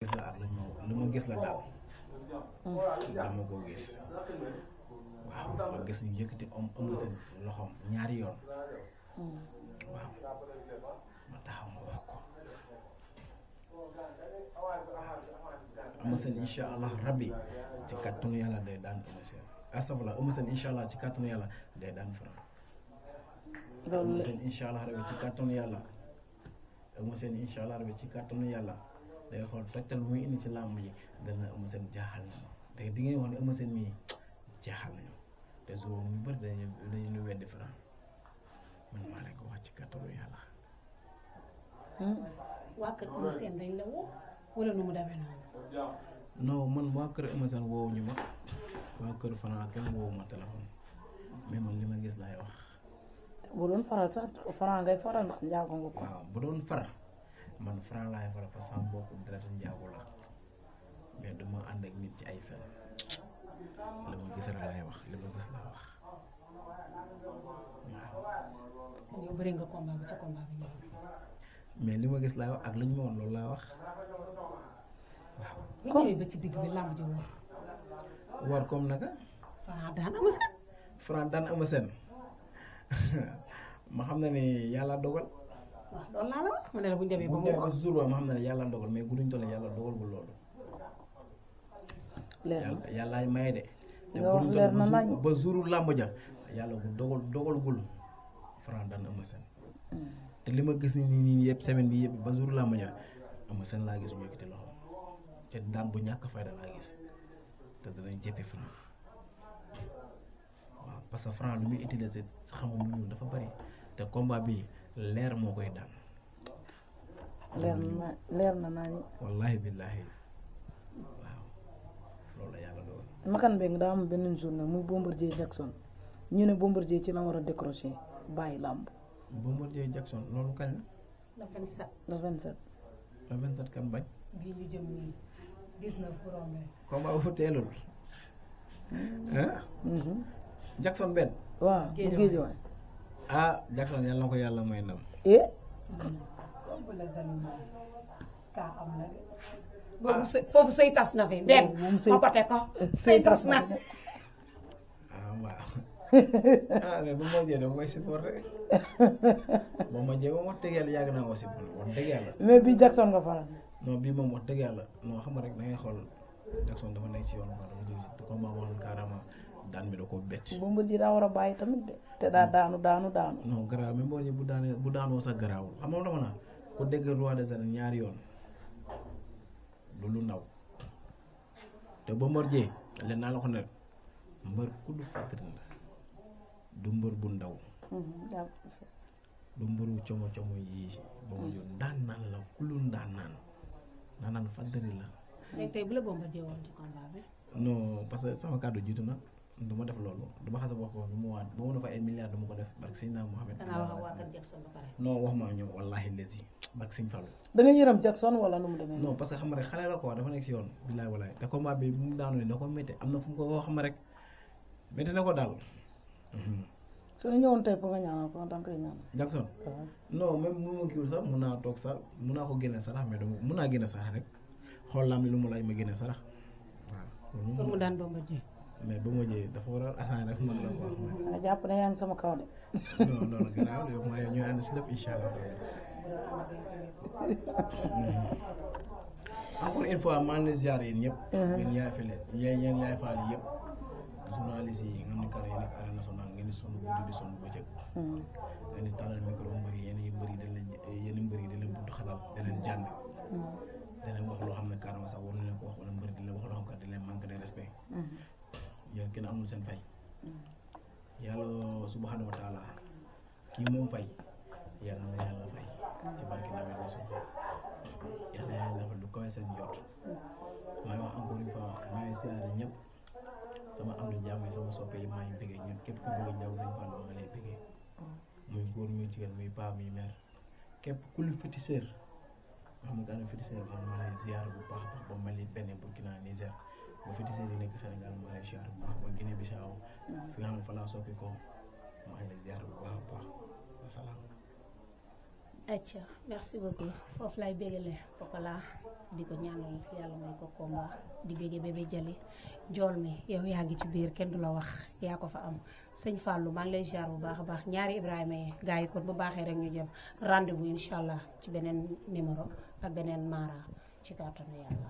gis la ak lu ma gis la daal dama ko gis waaw ma gis ñu yëkkati Eumeu Sène loxoom ñaari yoon waaw ma taxaw ma wax ko Eumeu Sène incha allah rabbi ci kàttanu yàlla day daan Eumeu Sène astafurlah Eumeu Sène incha allah ci kàttanu yàlla day daan Franc Eumeu Sène incha allah rabbi ci kàttanu yàlla Eumeu Sène incha allah rabbi ci kàttanu yàlla day xool tojtal muy indi ci làmb ji dana Eumeu Sène jaaxal na te di ngeen wax ne Eumeu Sène mii jaaxal nañu te su ñu bëri dañu weddi Franc man maa leen ko wax ci kàttanu yàlla. waa kër Eumeu Sène dañ la woo wala nu mu demee noonu. non man waa kër Eumeu Sène woowuñu ma waa kër Franc kenn woowu ma téléphone mais man li ma gis laay wax. bu doon faral sax Franc ngay faral ndax njaago nga ko. waaw bu doon far man Franc laay faral parce que sama mbokku deret njaago la mais du ma ànd ak nit ci ay fen li ma gis rek laay wax li ma gis laa wax waaw. yow bëri nga combat bi ca combat bi ñëw. mais li ma gis laay wax ak li ñu ma woon loolu laa wax waaw. bu ñëwee ba ci digg bi làmb ji woon. war comme naka. Franc daan Eumeu Sène. Franc daan Eumeu Sène ma xam na ni yàlla dogal. waaw loolu laa la wax ma ne la bu ñu demee ba bu mu ñu demee ba wax. si jour ba ma xam ne yàlla dogal mais gudduñ toll yàlla dogal bu loolu. leer na yàllaay maye de. nga wax leer na nañ ba jouru làmb ja yàlla bu dogalgul Franc daan Eumeu Sène te li ma gis nii yëpp semaine bi yëpp ba jouru làmb ja Eumeu Sène laa gis mu yëkkati loxo te daan bu ñàkk fayda laa gis te danañ jëppi Franc waaw parce que Franc lu muy utiliser xam nga mu dafa bari te combat bi leer moo koy daan. leer na nañ wallahi billahi waaw loolu la yàlla dogal. Makan Mbengue daa am benn journée muy Bombardier Jackson ñu ne Bombardier ci la war a décrocher bàyyi làmb. Bombardier Jackson loolu kañ la. le 27. le 27. le 27 kan bañ. bii ñu jëm nii 19 bu rombee. combat bu teelul. Jackson benn. waaw bu Guédiawaye. ah Jackson yàlla na ko yàlla may ndam. comme la Zalou kaa am na de. boobu foofu sëy tas na fi benn. ma ko teg ko sëy tas na. ah waaw ah mais bu ma jee dama koy supporté ba ma jee ba wax dëgg yàlla yàgg naa ko supporté wax dëgg yàlla. mais bii Jackson nga faral. non bii moom wax dëgg yàlla non xam nga rek da ngay xool Jackson dafa nekk ci yoon quoi dama jóg ci combat boo xam ne carrément daan bi da koo bett. Bombardier daa war a bàyyi tamit de te daa daanu. non garaaw même boo ñëwee bu daanoo sax garaawul xam nga dama naa ko dégg roi des arènes ñaari yoon du lu ndaw te Bombardier leen naa la ko ne mbër ku du fàttali la du mbër bu ndaw du mbëru como yii Bombardier daan naan la ku lu daan naan fàttali la. léegi tey bu la Bombardier woon ci combat bi. non parce que sama kàddu jiitu na du ma def loolu du ma xas a wax ko du ma waat ba ma dafa ay milliards du ma ko def barke Seydina Mohamed. da ngaa wax ak waa kër Jackson ba pare. non wax ma ñoom wallahi lesi barke Sëñ Fallu. da nga yërëm Jackson wala nu mu demee. non parce que xam nga rek xale la quoi dafa nekk si yoon. billaay walaay te combat bi mu daanu ne da ko métti am na fu mu ko wax ma rek métti na ko daal. su ñu ñëwoon tey pour nga ñaanal ko en tant que ñaanal. Jackson. non même mu ma kiiwul sax mun naa toog sax mun naa ko génne sarax mais dama mun naa génne sarax rek xool laa mi lu mu laaj ma génne sarax waaw. pour mu daan Bombardier. mais ba ma jëyee dafa war a asaan rek man la ko wax. nga jàpp ne yaa ngi sama kaw de. non non gannaaw yow mooy ñu ànd si lépp incha allah. encore une fois maa ngi leen ziar yéen ñëpp. ngeen yaay fële yéen yaay faal yëpp. journaliste yi nga xam ne car yi nekk arène nationale ngeen di sonn guddi di sonn bëccëg. ngeen di tàllal micro mbëri yéen i mbëri di leen buntu xalal di leen jàng. di leen wax loo xam ne carrément sax waruñu leen ko wax wala mbëri di leen wax loo xam ne di leen manque de respect. yéen kenn amul seen fay. yàlla subhanahu wa taala kii moom fay yàlla na yàlla fay. ci barke Nabi Moussa yàlla yàlla defal lu kawe seen jot. maa ngi wax encore une fois maa ngi siyaare ñëpp sama am na jàmm sama soppe yi maa ngi bëggee ñun képp ku bëgg njaaw Sëñ Fallu maa ngi lay bëggee muy góor muy jigéen muy paa muy mère képp ku lu féticheur xam nga daanaka féticheur bi maa lay ziar bu baax a baax ba Mali Bénin Burkina Niger ba féticheur yi nekk Sénégal maa lay ziar bu baax ba Guinée Bissau fi nga xam ne fa laa sokki ko maa ngi lay ziar bu baax a baax wasalaam. acca merci beaucoup foofu lay bégale Pokola di ko ñaanal yàlla may ko combat di bége bébé Jali jool mi yow yaa ngi ci biir kenn du la wax yaa ko fa am sëñ Fallou maa ngi lay ziar bu baax a baax ñaari Ibrahima yi gars yi kon bu baaxee rek ñu jëm rendez-vous incha allah ci beneen numéro ak beneen Mara ci kàttanu yàlla